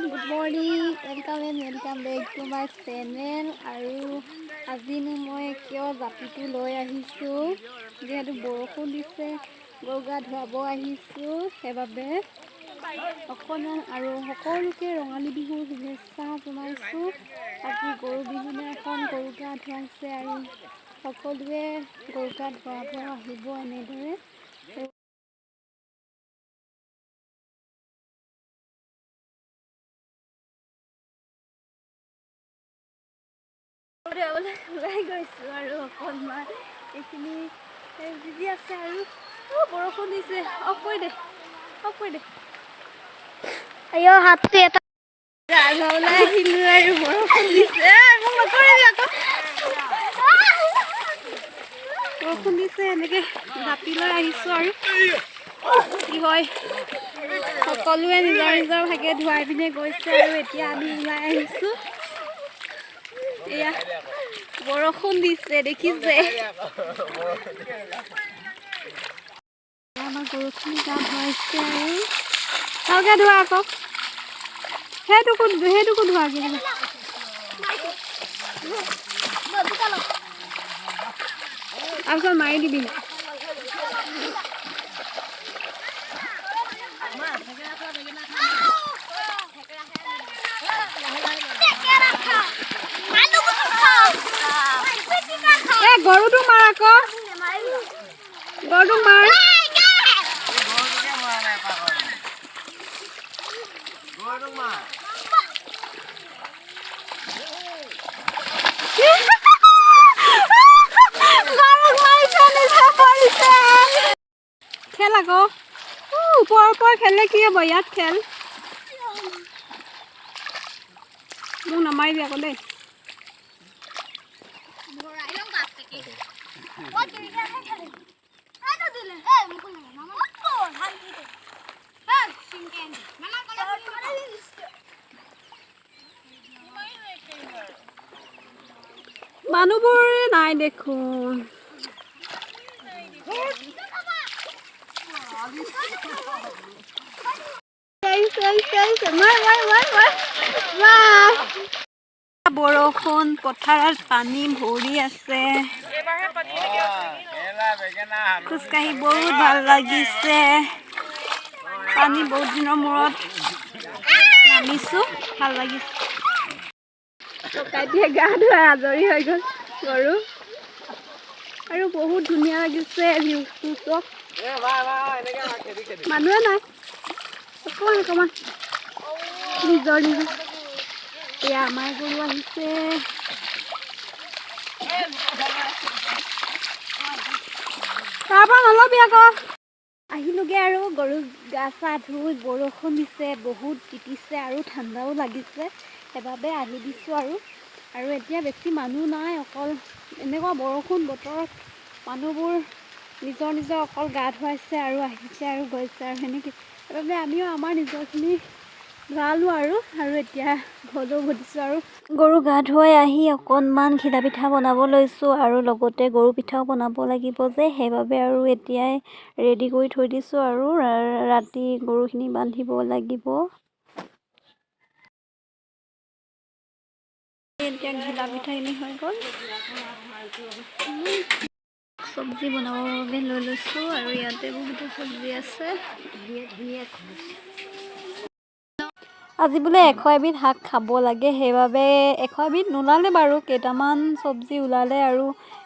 Good morning, welcome and welcome back to my channel. আৰু আজিনো মই কিয় জাপিটো লৈ আহিছোঁ, যিহেতু বৰষুণ দিছে, গৰু গা ধুৱাব আহিছোঁ, সেইবাবে অকণমান। আৰু সকলোকে ৰঙালী বিহুৰ শুভেচ্ছা জনাইছোঁ। আজি গৰু বিহু দিনাখন গৰু গা ধুৱাইছে আৰু সকলোৱে গৰু গা ধুৱাব আহিব এনেদৰে। ওলাই গৈছোঁ আৰু অকণমান এইখিনি যি যি আছে আৰু। বৰষুণ দিছে, অফ কৰি দে, অফ কৰি দে। আইঅ হাতটো এটা। গা ধুৱাবলৈ আহিলোঁ আৰু বৰষুণ দিছে। মোক নকৰিবি আকৌ। বৰষুণ দিছে, এনেকৈ জাপি লৈ আহিছোঁ আৰু কি হয়, সকলোৱে নিজৰ নিজৰ ভাগে ধুৱাই পিনে গৈছে আৰু এতিয়া আমি ওলাই আহিছোঁ। এয়া বৰষুণ দিছে, দেখিছে। আমাৰ গৰুখিনি গা ধুৱাইছে আৰু ভালকৈ ধোৱা আকৌ, সেইটোকো সেইটোকো ধোৱাগে। তাৰপিছত মাৰি দিবি। এ গৰুটো মাৰ আকৌ, গৰুটো মাৰ। গৰুক মাৰিছে, নিজে পৰিছে। খেল আকৌ, ওপৰৰ ওপৰ খেলিলে কি হ'ব, ইয়াত খেল। মোক নামাৰিবি আকৌ দেই। মানুহবোৰে নাই দেখোন। আহিছে আহিছে আহিছে, মাৰ মাৰ মাৰ মাৰ মাৰ। বৰষুণ, পথাৰত পানী ভৰি আছে, খোজকাঢ়ি বহুত ভাল লাগিছে। পানী বহুত দিনৰ মূৰত নামিছোঁ, ভাল লাগিছে। ককাইটিয়ে গা ধুৱাই আজৰি হৈ গ'ল গৰু। আৰু বহুত ধুনীয়া লাগিছে ভিউটো চব। মানুহে নাই, অকণমান অকণমান নিজৰ নিজৰ। এয়া আমাৰ গৰু আহিছে। তাৰ পৰা নল'বি আকৌ। আহিলোগৈ আৰু গৰু গা চা ধুই। বৰষুণ দিছে, বহুত তিতিছে আৰু ঠাণ্ডাও লাগিছে, সেইবাবে আহি দিছোঁ আৰু। আৰু এতিয়া বেছি মানুহ নাই, অকল এনেকুৱা বৰষুণ বতৰত মানুহবোৰ নিজৰ নিজৰ অকল গা ধুৱাইছে আৰু আহিছে আৰু গৈছে আৰু সেনেকৈ। সেইবাবে আমিও আমাৰ নিজৰখিনি ধুৱালোঁ আৰু। আৰু এতিয়া ঘৰলৈ উভতিছোঁ আৰু। গৰু গা ধুৱাই আহি অকণমান ঘিলা পিঠা বনাব লৈছোঁ আৰু লগতে গৰু পিঠাও বনাব লাগিব যে, সেইবাবে আৰু এতিয়াই ৰেডি কৰি থৈ দিছোঁ আৰু ৰাতি গৰুখিনি বান্ধিব লাগিব। এতিয়া ঘিলা পিঠাখিনি হৈ গ'ল। চব্জি বনাবৰ বাবে লৈ লৈছোঁ আৰু ইয়াতে বহুতো চব্জি আছে। আজি বোলে 101বিধ শাক খাব লাগে, সেইবাবে 101বিধ নোলালে বাৰু, কেইটামান চব্জি ওলালে আৰু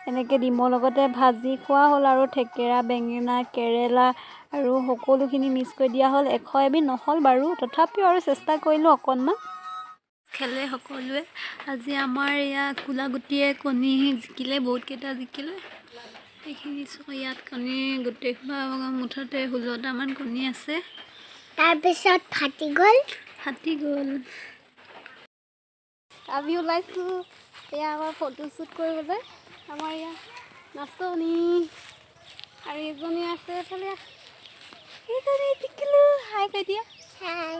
এনেকৈ ডিমৰ লগতে ভাজি খোৱা হ'ল আৰু থেকেৰা, বেঙেনা, কেৰেলা আৰু সকলোখিনি মিক্স কৰি দিয়া হ'ল। 101বিধ নহ'ল বাৰু, তথাপিও আৰু চেষ্টা কৰিলোঁ অকণমান। খেলে সকলোৱে। আজি আমাৰ এয়া কোলাগুটিয়ে কণী জিকিলে, বহুতকেইটা জিকিলে। এইখিনি চাওক, ইয়াত কণী গোটেইসোপা মুঠতে 16টামান কণী আছে। তাৰপিছত ফাটি গ'ল। ফাটি গ'ল। আমি ওলাইছোঁ এয়া আমাৰ ফটো শ্বুট কৰিবলৈ। আমাৰ ইয়াত নাচনী আৰু এজনী আছে এইফালে, এইজনী টিকলু, হাই কৈ দিয়া। হাই।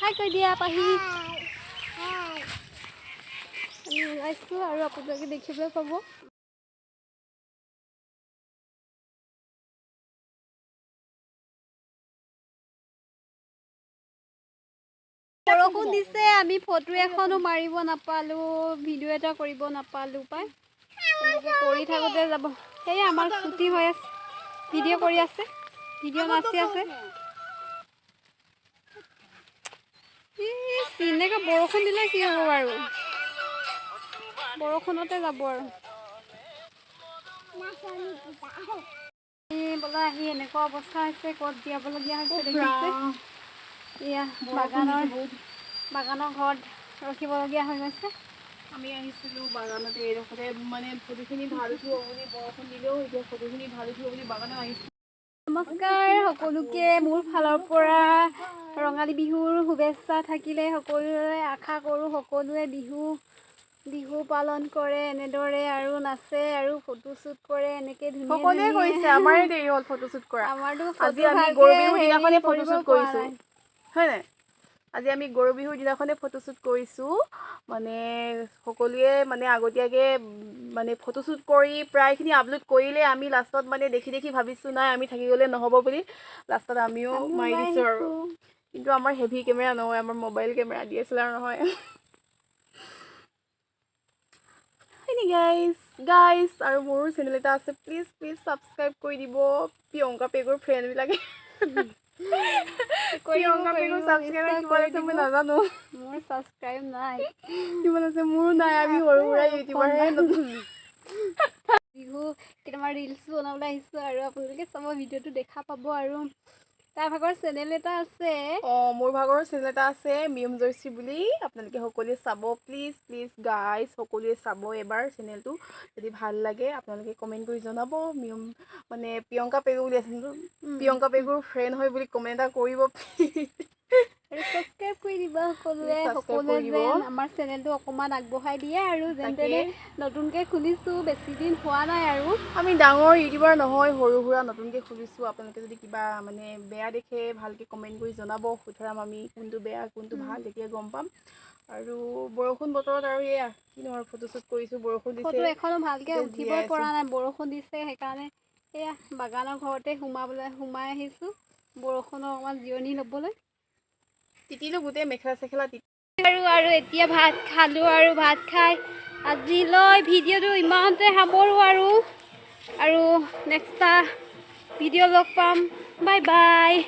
হাই কৈ দিয়া পাহি। আমি ওলাইছোঁ আৰু আপোনালোকে দেখিবলৈ পাব। বৰষুণ দিছে, আমি ফটো এখনো মাৰিব নাপালোঁ, ভিডিঅ' এটা কৰিব নাপালোঁ পাই। এনেকৈ কৰি থাকোঁতে যাব। সেয়া আমাৰ ছুটি হৈ আছে, ভিডিঅ' কৰি আছে, ভিডিঅ' নাচি আছে। এনেকৈ বৰষুণ দিলে কি হ'ব বাৰু, বৰষুণতে যাব আৰু। এই বোলা আহি এনেকুৱা অৱস্থা হৈছে, ক'ত জীয়াবলগীয়া হৈছে দেখিছে। এয়া বাগানৰ ঘৰত ৰখিবলগীয়া হৈ গৈছে। আমি আহিছিলোঁ বাগানতে, এইডোখৰতে মানে ফটোখিনি ভাল উঠিব বুলি, বৰষুণ দিলেও এতিয়া ফটোখিনি ভাল উঠিব বুলি বাগানত আহিছিলোঁ। নমস্কাৰ সকলোকে মোৰ ফালৰ পৰা ৰঙালী বিহুৰ শুভেচ্ছা থাকিলে। সকলোৱে আশা কৰোঁ সকলোৱে বিহু বিহু পালন কৰে এনেদৰে আৰু নাচে আৰু ফটোশ্বুট কৰে এনেকৈ ধুনীয়া। সকলোৱে কৰিছে, আমাৰে দেৰি হ'ল ফটোশ্বুট কৰা। আমাৰতো আজি আমি গৰু বিহুৰ দিনাখনে ফটোশ্বুট কৰিছোঁ, হয় নাই? আজি আমি গৰু বিহুৰ দিনাখনে ফটোশ্বুট কৰিছোঁ। মানে সকলোৱে মানে আগতীয়াকৈ মানে ফটোশ্বুট কৰি প্ৰায়খিনি আপলোড কৰিলে। আমি লাষ্টত মানে দেখি দেখি ভাবিছোঁ নাই, আমি থাকি গ'লে নহ'ব বুলি লাষ্টত আমিও মাৰি দিছোঁ আৰু। কিন্তু আমাৰ হেভি কেমেৰা নহয়, আমাৰ মোবাইল কেমেৰা, DSLR নহয়। হয়নি গাইজ? গাইজ, আৰু মোৰো চেনেল এটা আছে, প্লিজ প্লিজ ছাবস্ক্ৰাইব কৰি দিব। প্ৰিয়ংকা পেগুৰ ফ্ৰেণ্ডবিলাকে, প্ৰিয়ংকা পেগুৰ ছাবস্ক্ৰাইবাৰ কিমান আছে মই নাজানো। মোৰ ছাবস্ক্ৰাইব নাই। কিমান আছে? মোৰো নাই। আমি সৰু সুৰা ইউটিউবাৰহে নতুন। বিহু কেইটামান ৰিলচ বনাবলৈ আহিছোঁ আৰু আপোনালোকে চাব, ভিডিঅ'টো দেখা পাব। আৰু তাৰ ভাগৰ চেনেল এটা আছে। অঁ, মোৰ ভাগৰ চেনেল এটা আছে, মিয়ম জয়শ্ৰী বুলি। আপোনালোকে সকলোৱে চাব, প্লিজ প্লিজ গাইজ, সকলোৱে চাব এবাৰ চেনেলটো। যদি ভাল লাগে আপোনালোকে কমেণ্ট কৰি জনাব। মিয়ম মানে প্ৰিয়ংকা পেগু বুলি আছে, প্ৰিয়ংকা পেগুৰ ফ্ৰেণ্ড হয় বুলি কমেণ্ট এটা কৰিব। আৰু ছাবস্ক্ৰাইব কৰি দিব সকলোৱে। Subscribe সকলোৱে কৰি দিব। যেন আমাৰ চেনেলটো অকণমান আগবঢ়াই দিয়ে আৰু যেন তেনে নতুনকৈ খুলিছোঁ, বেছি দিন হোৱা নাই আৰু। আমি ডাঙৰ ইউটিউবাৰ নহয়, সৰু সুৰা নতুনকৈ খুলিছোঁ। আপোনালোকে যদি কিবা মানে বেয়া দেখে ভালকৈ কমেণ্ট কৰি জনাব, শুধৰাম আমি। কোনটো বেয়া কোনটো ভাল তেতিয়া গম পাম। আৰু বৰষুণ বতৰত আৰু এয়া কিনো আৰু ফটোশ্বুট কৰিছোঁ, বৰষুণ দিছে। ফটো এখনো ভালকৈ এতিয়া উঠিবই জীয়াই পৰা নাই, বৰষুণ দিছে। সেইকাৰণে এয়া বাগানৰ ঘৰতে সোমাবলৈ সোমাই আহিছোঁ বৰষুণৰ অকণমান জিৰণি ল'বলৈ। তিতিলো গোটেই মেখেলা চেখেলা তিতি। আৰু এতিয়া ভাত খালোঁ আৰু ভাত খাই আজিলৈ ভিডিঅ'টো ইমানতে সামৰোঁ আৰু নেক্সট ভিডিঅ' লগ পাম। Bye bye.